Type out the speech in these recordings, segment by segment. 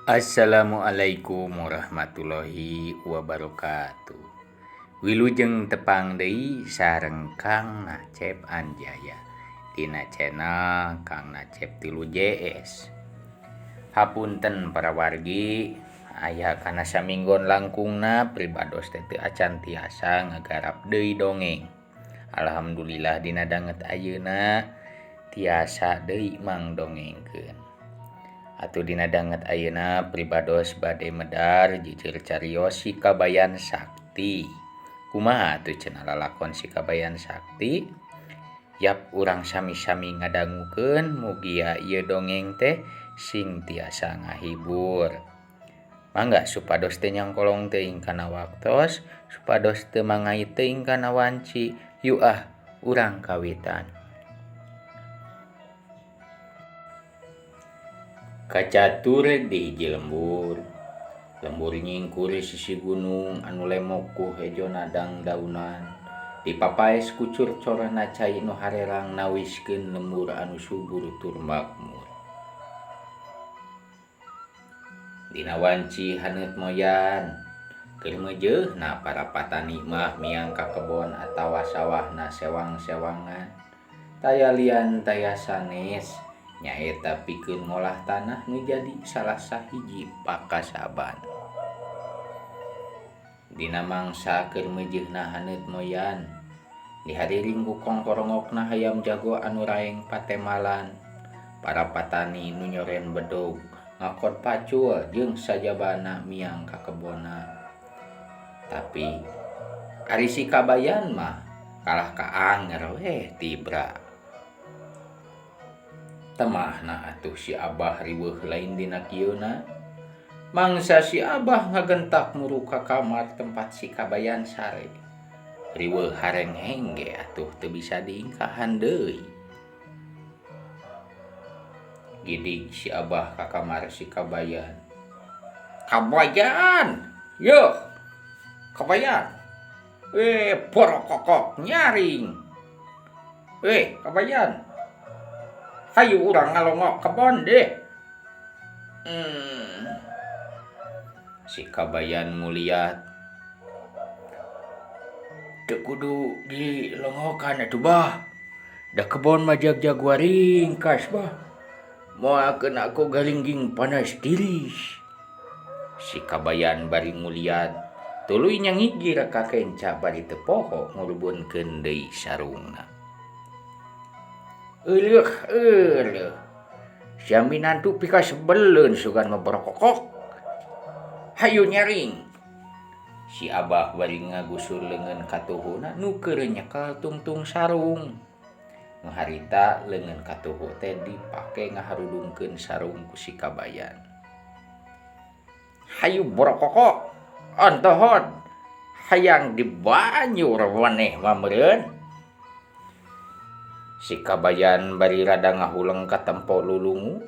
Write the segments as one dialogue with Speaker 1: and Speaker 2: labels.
Speaker 1: Assalamualaikum warahmatullahi wabarakatuh. Wilujeng tepang deui sareng Kang Nacep Anjaya dina channel Kang Nacep 3 JS. Hapunten para wargi, aya kana saminggon langkungna pribados teh teu acan tiasa ngagarap deui dongeng. Alhamdulillah dina danget ayeuna tiasa deui mang dongengkeun. Atuh dina danget ayeuna pribados bade medar jujur carios si Kabayan Sakti. Kumaha atuh cenah lalakon si Kabayan Sakti? Yap urang sami-sami ngadangukeun mugia ieu dongeng teh sing tiasa ngahibur. Mangga supados teu nyangkolong teuing kana waktos, supados teu mangait teuing kana wanci. Yuk ah urang kawitan. Kacatur di hiji lembur. Lembur nyingkur sisi gunung anu lemok ku hejona dangdaunan. Dipapaes ku curcorana cai nu harerang nawiskeun lembur anu subur tur makmur. Dina wanci haneut moyan, keur meujeuhna para patani mah miang ka kebon atawa sawahna sewang-sewangan. Taya lian taya sanes. Nyaeta pikeun ngolah tanah nu jadi salah sahiji pakasaban. Dina mangsa keur meujeuhna haneut moyan, dihariring ku kongkorongokna hayam jago anu raeng patemalan. Para patani nu nyoren bedog ngakod pacul jeung sajabana miang ka kebonna. Tapi ari si Kabayan mah kalah ka anger weh tibra. Temahna atuh si Abah riweuh lain dina kieuna. Mangsa si Abah ngagentak muru ka kamar tempat si Kabayan sare. Riweuh harengheng ge atuh teu bisa diingkahan deui. Gidig si Abah ka kamar si Kabayan. Kabayan, yeuh, Kabayan. Borokokok nyaring. Kabayan. Hayu urang ngalongok kebon deh. Si Kabayan nguliat. Teu kudu dilongokan atuh bah. Da kebon mah jag-jag waringkas bah. Moal keuna ku garingging panas tiris. Si Kabayan bari nguliat tuluy nyangigir ka kenca bari teu poho ngurubunkeun deui sarungna. Euleuh euleuh. Sia minantu pikasebeleun sugan mah borokokok. Hayu nyaring. Si Abah bari ngagusur leungeun katuhuna nu keur nyekel tungtung sarung. Nu harita leungeun katuhu teh dipake ngaharudungkeun sarung ku si Kabayan. Hayu borokokok. Antohon. Hayang dibanyur maneh mah meureun. Si Kabayan bari rada ngahuleng ka tempo lulungu.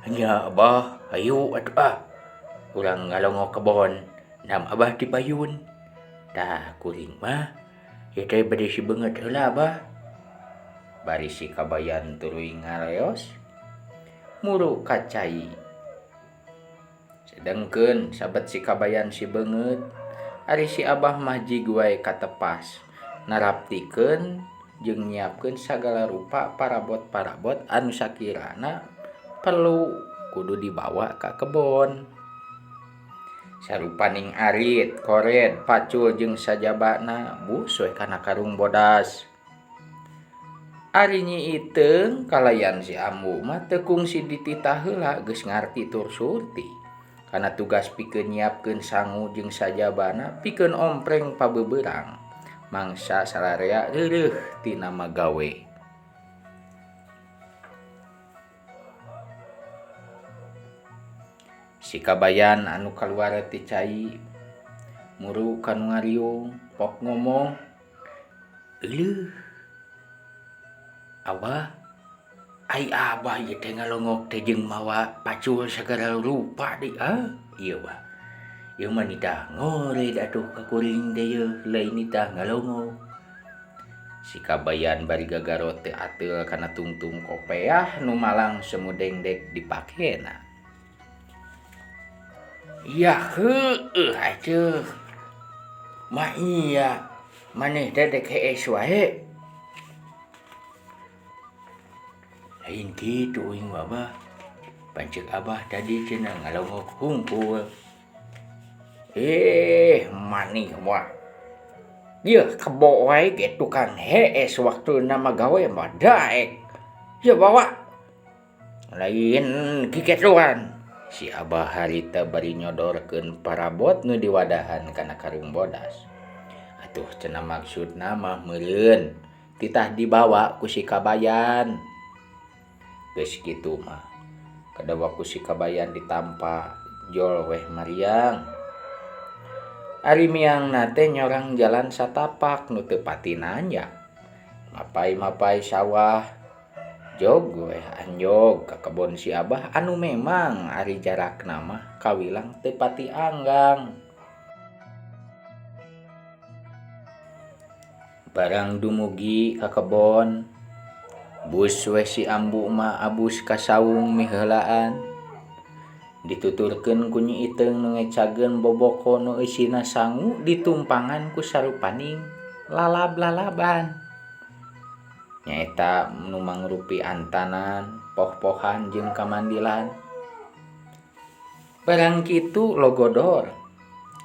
Speaker 1: Nya Abah, hayu atuh ah. Urang ngalongok kebon, nam Abah dipayun. Tah kuring mah ieu teh bade si beungeut heula Abah. Bari si Kabayan tuluy ngaleos muru ka cai. Sedengkeun sabet si Kabayan si beungeut, ari si Abah mah jig wae katepas naraptikeun jeung nyiapkeun sagala rupa parabot-parabot anu sakirana perlu kudu dibawa ka kebon. Sarupaning arit, kored, pacul jeung sajabana bus we kana karung bodas. Ari Nyi Iteung kalayan si Ambu mah teu kungsi dititah heula geus ngarti tur surti. Kana tugas pikeun nyiapkeun sangu jeung sajabana pikeun ompreng pabeberang. Mangsa sararea reureuh tina magawe. Si Kabayan anu kaluar ti cai muru ka nu ngariung pok ngomong, "Euleuh, Abah, ai Abah ieu teh ngalongok teh jeung mawa pacul sagala rupa deui ah, ieu bah. Ieu mah nitah ngored atuh ka kuring teh yeuh, lain nitah ngalongok." Si Kabayan bari gagaro teu ateul kana tungtung kopeah nu malang semu dengdek dipakena. Ya heueuh atuh. Mah iya maneh teh dek hees wae. Lain kitu uing mah Abah. Pancek Abah tadi cenah ngalongok hungkul. Eh manih mah. Yeuh kebo wae ge tukang hees waktuna mah gawe mah daek. Yeuh bawa. Lain kiketuan. Si Abah harita bari nyodorkeun parabot nu diwadahan kana karung bodas. Atuh cenah maksudna mah meureun titah dibawa ku si Kabayan. Geus kitu mah kadawa ku si Kabayan ditampa jol weh mariang. Ari miangna teh nyorang jalan satapak nu teu pati nanjak. Mapai-mapai sawah jog weh anjog ka kebon si Abah anu memang ari jarakna mah kawilang teu pati anggang. Barang dumugi ka kebon, bus weh si ambu mah abus ka saung miheulaan. Dituturkeun ku Nyi Iteung nu ngecageun boboko nu eusina sangu ditumpangan ku sarupaning lalab-lalaban. Nyaeta nu mangrupi antanan, poh-pohan jeung kamandilan. Barang kitu logodor,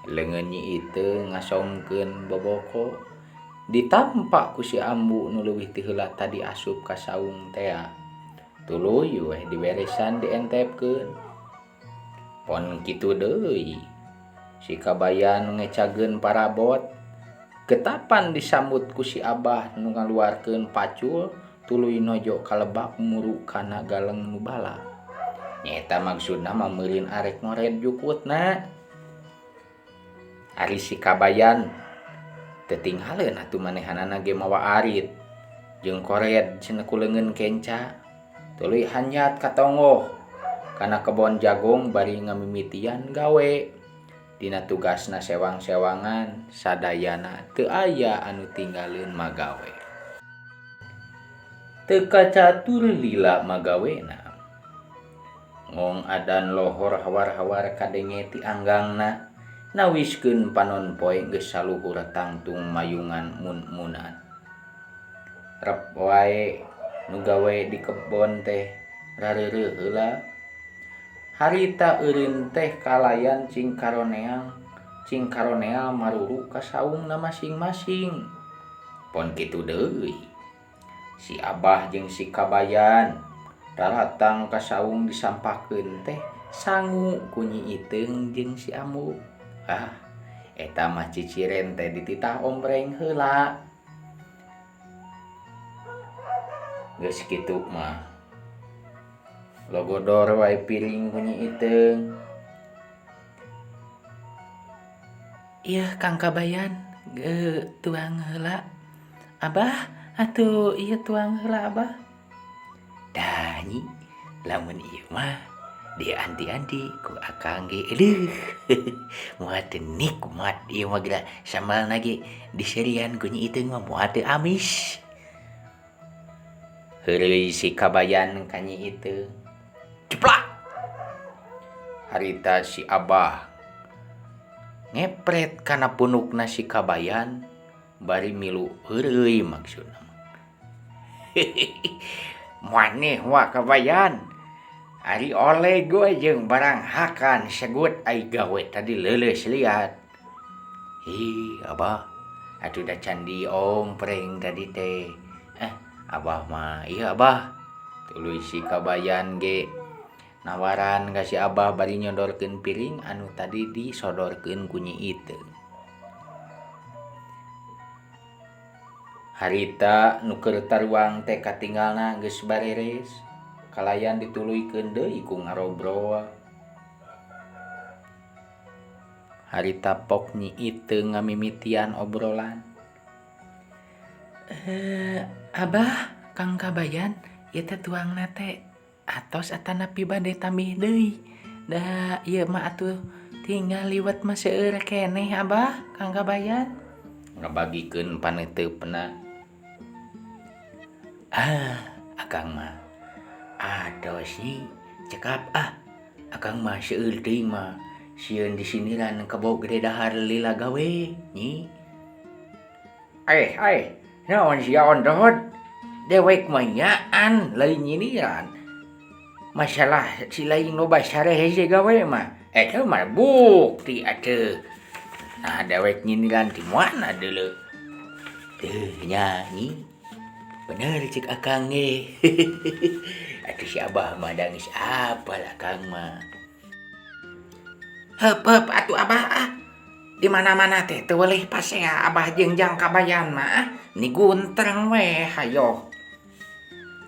Speaker 1: leungeun Nyi Iteung ngasongkeun boboko ditampa ku si ambu nu leuwih ti heula tadi asup ka saung tea. Tuluy weh diberesan dientepkeun. Pon kitu deui, si Kabayan nu ngecageun parabot getapan disambut ku si Abah nu ngaluarkeun pacul tuluy nojo ka lebak muru kana galeng nu balak. Nyaeta maksudna mah meureun arek ngored jukutna. Ari si Kabayan teu tinggaleun atuh manehanana ge mawa arit jeung kored cenah ku leungeun kenca. Tuluy hanjat ka tonggoh kana kebon jagung bari ngamimitian gawe. Dina tugasna sewang-sewangan sadayana teu aya anu tinggaleun magawe. Teu kacatur lila magawena. Ngong adan lohor hawar-hawar kadenge ti anggangna nawiskeun panon poe geus saluhur tangtung mayungan mun-munan. Rep wae nu gawe di kebon teh rareureuh heula. Harita eureun teh kalayan cing karoneal maruru ka saungna masing-masing. Pon kitu deui. Si Abah jeung si Kabayan daratang ka saung disampakeun teh sangu ku Nyi Iteung jeung si Ambu. Ah, eta mah ciciren teh dititah ombreng heula. Geus kitu mah logodor wae piring ku Nyi Iteung. Ieu Kang Kabayan tuang heula. Abah atuh ieu tuang heula Abah. Dah Nyi, lamun ieu mah dia anti-anti ku akang ge eueuh. Moal teu nikmat ieu mah geura sambalna ge diserian ku Nyi Iteung mah moal teu amis. Heureuy si Kabayan ka Nyi Iteung. Ceplak. Harita si Abah ngepret kana punukna si Kabayan bari milu heureuy maksudna. Maneh wa Kabayan. Ari oleh gue jeung barang hakan segut ai gawe tadi leuleus liat. Hi Abah, atuh da candi ompreng tadi teh. Abah mah ieu Abah. Tuluy si Kabayan ge nawaran ka si Abah bari nyodorkeun piring anu tadi disodorkeun ku Nyi Iteung. Harita nu keur taruang teh katinggalna geus bareres. Kalayan dituluykeun deui ku ngarobrol. Harita pok Nyi Iteung ngamimitian obrolan. Abah, Kang Kabayan, ieu teh tuangna teh atos atanapi bade tambih deui. Da ieu mah atuh tinggal liwet mah seueur keneh Abah, Kang Kabayan. Ngabagikeun paneuteupeuna. Ah, akang mah atos Nyi, cekap ah. Akang mah seueur teuing mah Sieun disindiran kebo gede dahar lila gawe nyi. Naon sia ondohod? Dewek mah nyaan lain nyindiran. Masalah si lain loba sare hese gawe mah. Eta mah bukti atuh. Nah dewek nyindiran ti mana deuleu. Teu nya nyi. Bener cek akang ge. Atuh si abah mah da geus apal akang mah. Heup heup atuh abah ah. Di mana-mana teh teu weulih pasea abah jeung Jang Kabayan mah ah. Ni guntreng we hayoh.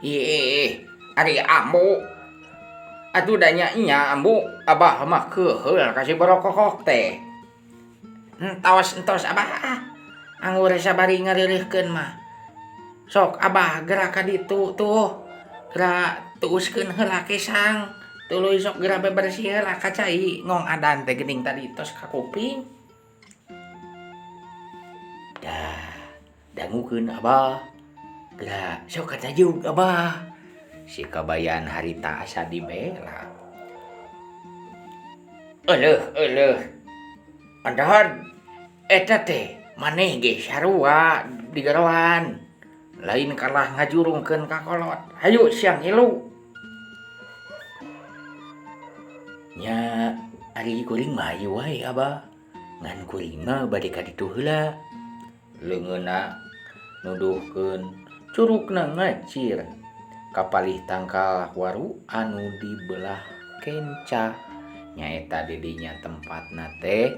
Speaker 1: Ih, ari ambu. Atuh da nya nya ambu abah mah keuheul ka si borokokok teh. Entos-entos abah ah. Anggur sabari ngareureuhkeun mah. Sok abah geura ka ditu tuh. Geura tuuskeun heula kesang. Tuluy sok geura bebersih heula ka cai ngong adan teh geuning tadi tos ka kuping. Dah, dangukeun abah. Geura sok ka tajug abah. Si Kabayan harita asa dibela. Euleuh euleuh. Andahar eta teh maneh ge sarua digeroan. Lain kalah ngajurungkeun ka kolot. Hayu siang ngilu. Nya ari kuring mah hayu wae abah. Ngan kuring mah bade ka ditu heula. Leungeunna nuduhkeun curugna ngacir kapalih tangkal waru anu dibelah kenca. Nyaeta di dinya tempatna teh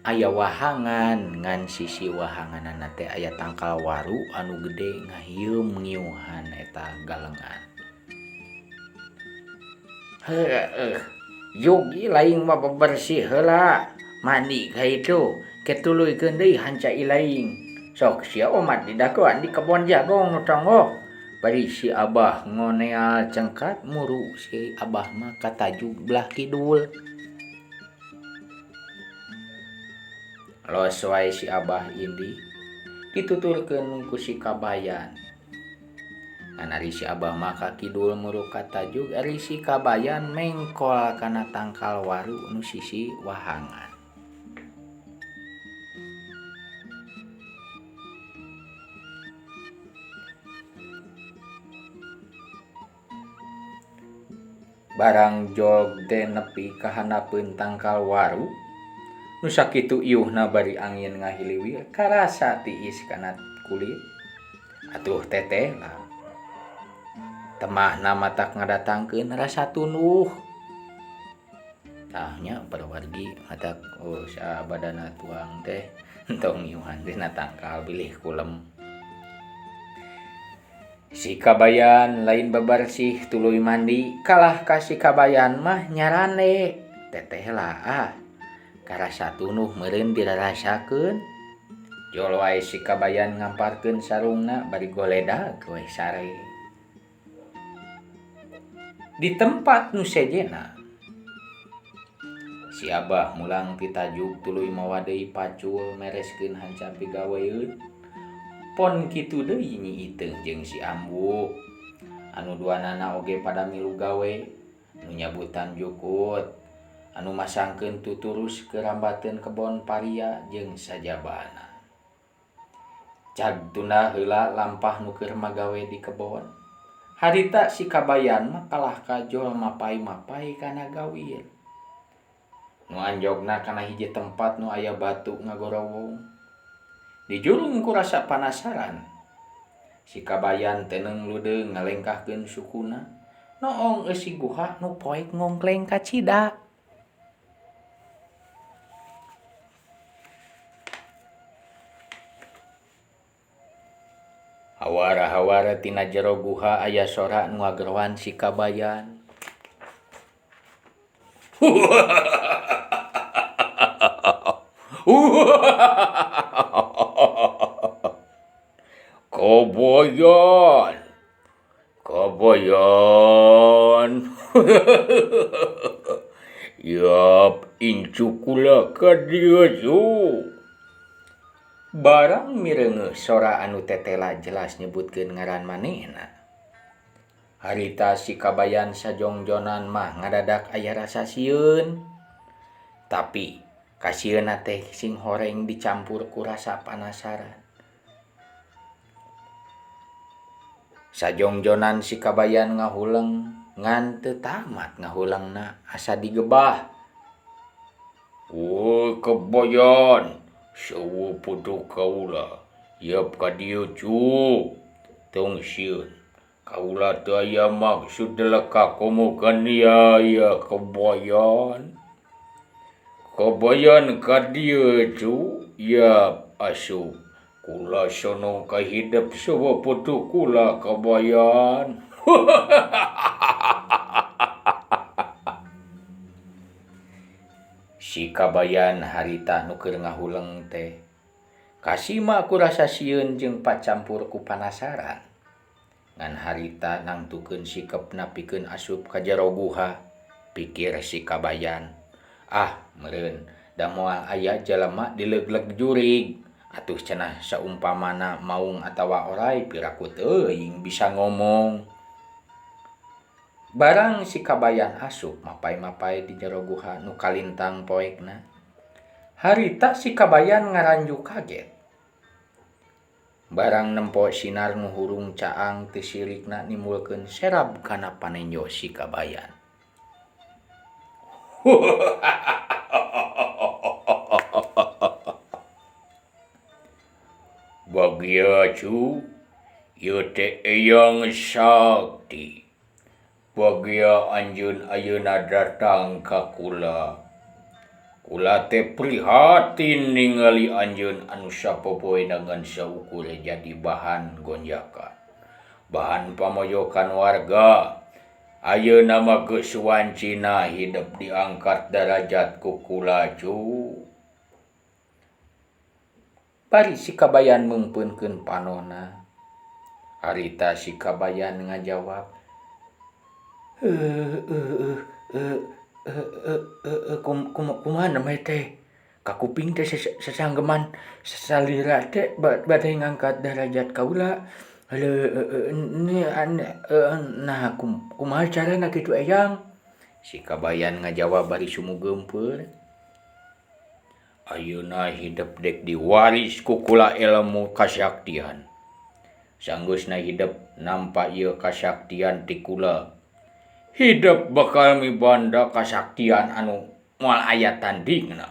Speaker 1: aya wahangan ngan sisi wahanganana teh aya tangkal waru anu gede ngahieum ngiuhan eta galengan. Heueuh, yogi lain mah bebersih heula mandi ka itu ketuluykeun deui hanca ilaing. Sok sia omat didagoan di kebon jagong nu tonggoh. Bari si abah ngoneal cengkat muru si abah mah katajug belah kidul. Los wae si abah indi dituturkeun ku si Kabayan. Ngan ari si abah mah ka kidul muru katajug ari si Kabayan mengkol kana tangkal waru nu sisi wahangan. Barang jog teh nepi ka handapeun tangkal waru nu sakitu iuhna bari angin ngahiliwir karasa tiis kana kulit. Atuh teteh lah. Temahna matak ngadatangkeun rasa tunduh. Tah nya parawargi matak oh sabadana tuang teh entong iuhan dina tangkal bilih kulem. Si Kabayan lain bebersih tuluy mandi kalah ka si Kabayan mah nyarane. Teteh lah ah. Karasa tunuh meureun dirarasakeun. Jol wae si Kabayan ngamparkeun sarungna bari goledag we sare. Di tempat nu sejena si abah mulang ti tajug tuluy mawa deui pacul mereskeun hanca pigaweun. Pon kitu deui Nyi Iteung jeung si Ambu anu duanana oge pada milu gawe nu nyabutan jukut anu masangkeun tuturus keur rambateun kebon paria jeung sajabana. Cag tunda heula lampah nu keur magawe di kebon. Harita si Kabayan mah kalah kajol mapai-mapai kana gawir. Nu anjogna kana hiji tempat nu aya batu ngagorowong. Dijulung ku rasa panasaran. Si Kabayan teuneng ludeung ngalengkahkeun sukuna. Noong eusi guha nu poek ngongkleng kacida. Hawara-hawara tina jero guha aya sora nu ngageroan si Kabayan. Kabayan, Kabayan. Yap, incukula ka dieu zu. Barang mireungeuh sora anu tetela jelas nyebutkeun ngaran manehna. Harita si Kabayan sajongjonan mah ngadadak aya rasa sieun. Tapi kasieunna teh sing horeng dicampur ku rasa panasaran. Sajongjonan si Kabayan ngahuleng ngan teu tamat ngahulengna asa digebah. Woi Kabayan, seueuh putu kaula, yeup ka dieu cu. Tong sieun, kaula teu aya maksud deleka komo kaniaya Kabayan. Kabayan ka dieu cu, yap asup. Kula sono ka hidep seueuh putu kula Kabayan. Si Kabayan harita nu keur ngahuleng teh kasima ku rasa sieun jeung pacampur ku panasaran. Ngan harita nangtukeun sikepna pikeun asup ka jero guha, pikir si Kabayan. Ah, meureun da moal aya jalema dileugleug jurig. Atuh cenah saumpamana maung atawa oray piraku teuing bisa ngomong. Barang si Kabayan asup mapay-mapay di jero guha nu kalintang poekna. Harita si Kabayan ngaranju kaget. Barang nempo sinar nu hurung caang teu sirikna nimbulkeun serab kana panenjo si Kabayan. Bagia cu, ieu teh Eyang Sakti. Bagia anjeun ayeuna datang ka kula. Kula teh prihatin ningali anjeun anu sapopoena ngan saukur jadi bahan gonjakan. Bahan pamojokan warga. Ayeuna mah geus wancina hidep diangkat darajat ku kula cu. Bari si Kabayan meungpeunkeun panonna. Harita si Kabayan ngajawab, kumaha namanya teh? Kakuping teh sasanggeman salira teh bade ngangkat darajat kaula. Nah kumaha carana kitu Eyang? Si Kabayan ngajawab bari sumugeumpeur. Ayeuna hidep dek diwaris ku kula ilmu kasaktian. Sanggeusna hidep nampa ieu kasaktian ti kula. Hidep bakal mibanda kasaktian anu moal aya tandingna.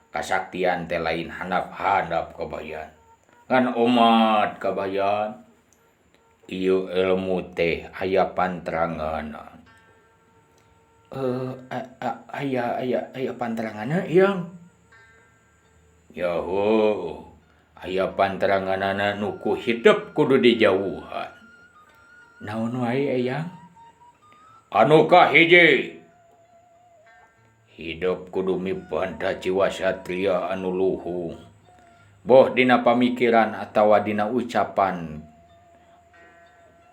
Speaker 1: Kasaktian teh lain handap-handap Kabayan. Ngan omat Kabayan. Ieu ilmu teh aya pantranganna. Aya pantranganna Eyang. Ya heuh, aya pantranganana nu ku hidep kudu dijauhan. Naon wae Eyang? Anu kahiji, hidup kudu mibanda jiwa satria anu luhung. Boh dina pamikiran atawa dina ucapan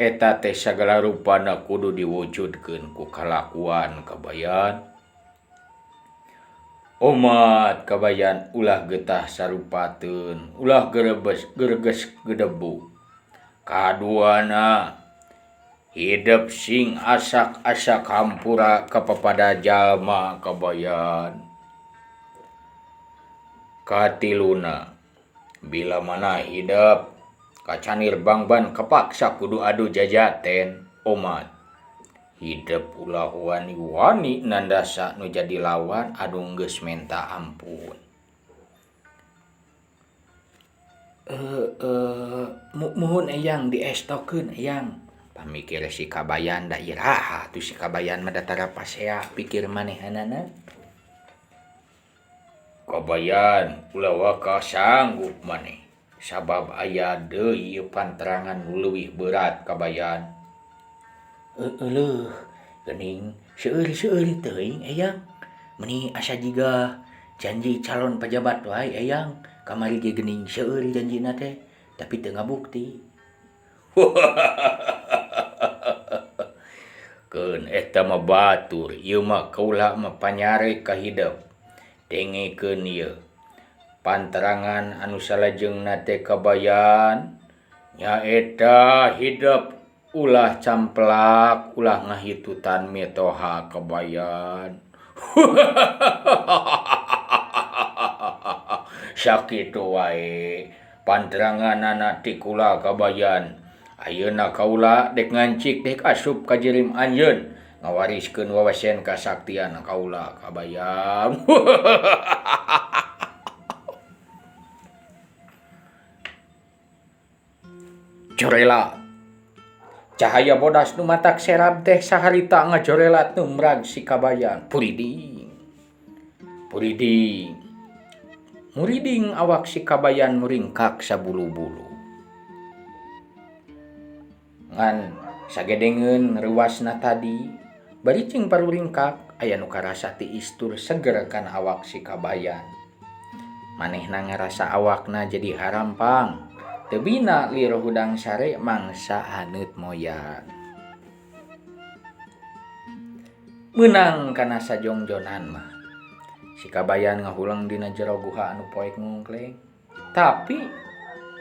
Speaker 1: eta teh sagala rupana kudu diwujudkeun ku kalakuan Kabayan. Omat Kabayan ulah getah sarupateun, ulah gerebes gerges gedebu. Kaduana hidup sing asak-asak hampura kapapada jalma Kabayan. Katiluna bila mana hidup kacanir bangban kepaksa kudu adu jajaten omat. Hidup ulah wani-wani nandasa nu jadi lawan anu geus menta ampun. Muhun Eyang diestokeun Eyang. Pamikir si Kabayan da iraha tuh si Kabayan mah datara pasea pikir manehanana. Kabayan ulah waka sanggup maneh sabab aya deui ieu pantrangan nu leuwih berat Kabayan. Euleuh geuning seueur-seueur teuing Eyang. Meuni asa jiga janji calon pejabat wae Eyang. Kamari ge geuning seueur janjina teh tapi teu ngabukti. Keun eta mah batur, ieu mah kaula mah panyare ka hidep. Dengekeun ieu. Pantrangan anu salajengna teh Kabayan nyaeta hidep ulah camplak, ulah ngahitutan mitoha Kabayan. Sakitu wae pantranganana ti kula Kabayan. Ayeuna kaula dek ngancik dek asup ka jirim anjeun ngawariskeun wawasen kasaktian kaula Kabayan. Jorela cahaya bodas nu matak serab teh saharita ngajorelat numrag si Kabayan. Puriding puriding muriding awak si Kabayan muringkak sabulu-bulu. Ngan sagedengeun reuwasna tadi bari cing paruringkak aya nu karasa tiis tur seger kana awak si Kabayan. Manehna ngarasa awakna jadi harampang. Teu bina lir hudang sare mangsa haneut moyang. Meunang kana sajongjonan mah. Si Kabayan ngahuleng dina jero guha anu poek ngungkleng. Tapi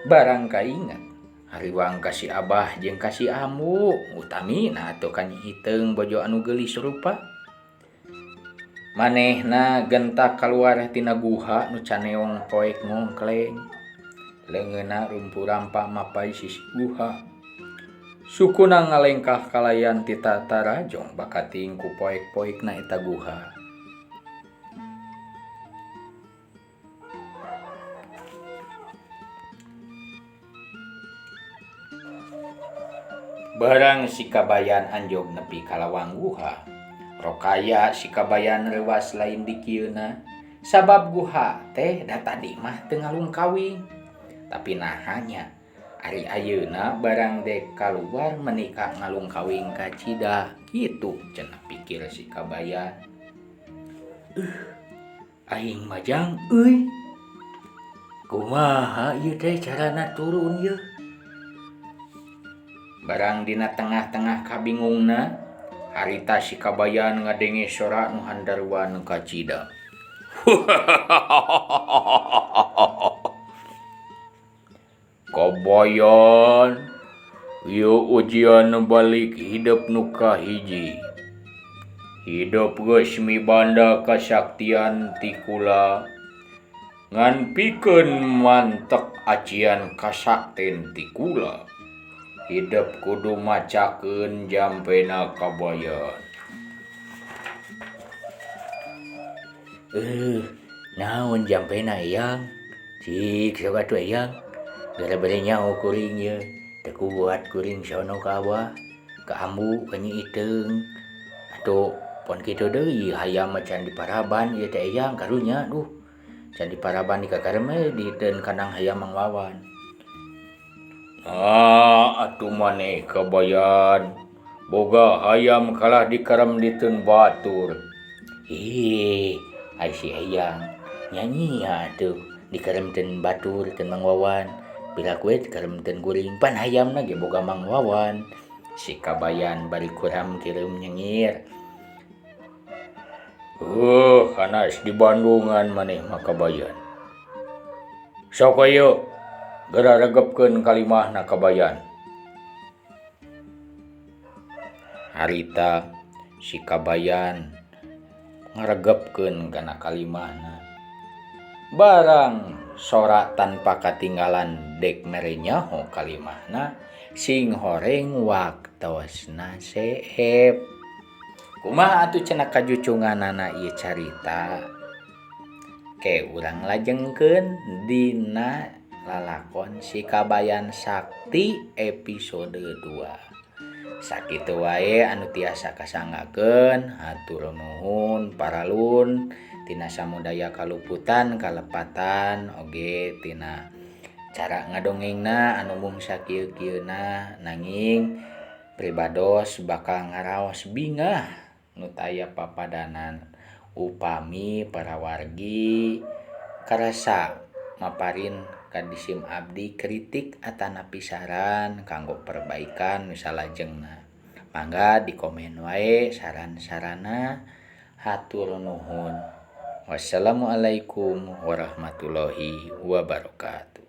Speaker 1: barang kainget hariwang ka si Abah jeung ka si Ambu, utamina atuh ka Nyi Iteung bojo anu geulis rupa. Manehna gentak kaluar tina guha nu caneong poek ngongkleng. Leungeunna rumpu rampa mapay sisi guha. Sukuna ngalengkah kalayan ti tatarajong bakating ku poek-poekna eta guha. Barang si Kabayan anjog nepi ka lawang guha. Rokaya si Kabayan reuwas lain dikieuna sabab guha teh da tadi mah teu ngalungkawing. Tapi nahanya ari ayeuna barang dek kaluar menika ngalungkawing kacida kitu cenah pikir si Kabayan. Aing majang euy. Kumaha ieu teh carana turun ieu? Barang dina tengah-tengah kabingungna harita si Kabayan ngadenge sora nu handaruan kacida. Kabayan, ieu ujian balik hidup nu kahiji. Hidup geus mibanda kasaktian ti kula, ngan pikeun mantek ajian kasakten ti kula. Hidup kudu macakeun jampena Kabayan. Naon jampena eyang? Cik sok atuh eyang. Gara-gara nyaho kuring ye, teu kuat kuring sono ka abah, ka ambu ka Nyi Iteung. Atuh pon kitu deui hayam mah can diparaban ieu teh eyang karunya duh. Can diparaban dikakarem we diteun kandang hayam Mang Wawan. Ah, atuh maneh Kabayan. Boga hayam kalah dikarem diteun batur. Ih, ai si eyang nyanyi atuh dikarem teun batur teun Mang Wawan. Piraku we dikarem teun kuring pan hayamna ge boga Mang Wawan. Si Kabayan bari kuram kireum nyengir. Hanas di Bandungan maneh mah Kabayan. Sok ayo geura regepkeun kalimahna Kabayan. Harita si Kabayan ngaregepkeun kana kalimahna. Barang sora tanpa katinggalan dek mere nyaho kalimahna sing horeng waktosna seep. Kumaha atuh cenah kajucunganana ieu carita? Ke urang lajengkeun dina lalakon si Kabayan Sakti episode 2. Sakitu wae anu tiasa kasanggakeun, hatur nuhun paralun tina samudaya kaluputan kalepatan oge tina cara ngadongengna anu mung sakieu-kieuna nanging pribados bakal ngaraos bingah nu taya papadanan upami para wargi karasa maparin kadisim abdi kritik atanapi saran kanggo perbaikan misalajengna. Mangga di komen wae saran-sarana. Hatur nuhun. Wassalamualaikum warahmatullahi wabarakatuh.